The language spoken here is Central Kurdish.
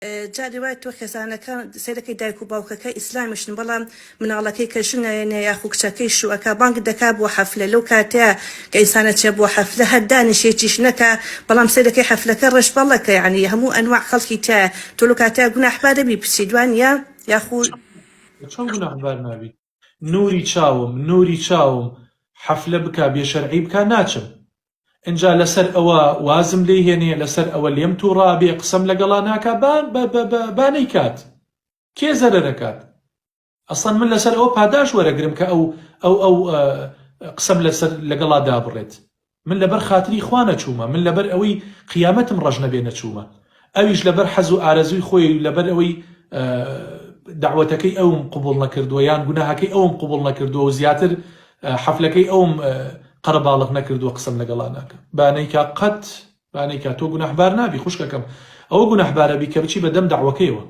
جاری وایە تۆ خێزانەکە سەیرەکەی دایک و باوکەکە ئیسلامیشن بەڵام مناڵەکەی کە ژن ئەیەنێ یاخو کچەکەی شوو ئەکا بانگ دەکا بۆ حەفلە لەو کاتەیا کە ئینسان ئەچێ بۆ حەفلە هەر دانیشێ هیچیش نەکا بەڵام سەیرەکەی حەفلەکە ڕەش بەڵەکە یەعنی هەموو ئەنواع خەڵکی تیایە تۆ لەو کاتەیا گوناحبارە بی بچی دوانیە یاخو چۆن گوناحبار نابیت نوری چاوم نوری چاوم حەفلە بکا بێ شەرعی بکا ناچم ئنجا لەسەر ئەوە وازم لێی هێنێ لەسەر ئەوە لێم توڕە بێ قسەم لەگەڵا ناکا با با نەیکات کێ زەرەرەکات ئەسڵەن من لەسەر ئەوە پاداش وەرەگرم کە ئەو ئەو ئەو قسەم لەسەر لەگەڵا دابڕێت من لەبەر خاتری خوا نەچوومە من لەبەر ئەوەی قیامەتم ڕەش نەبێ نەچوومە ئەویش لەبەر حەز و ئارەزووی خۆی و لەبەر ئەوەی دەعوەتەکەی ئەوم قبوڵ نەکردووە یان گوناهەکەی ئەوم قبوڵ نەکردووە و زیاتر حەفلەکەی ئەوم قەرەباڵغ نەکردووە قسەم لەگەڵا ناکە با نەیکا قەت با نەیکا تۆ گوناحبار نابی خوشکەکەم ئەوە گوناحبارە بی کە بچی بە دەم دەعوەکەیەوە.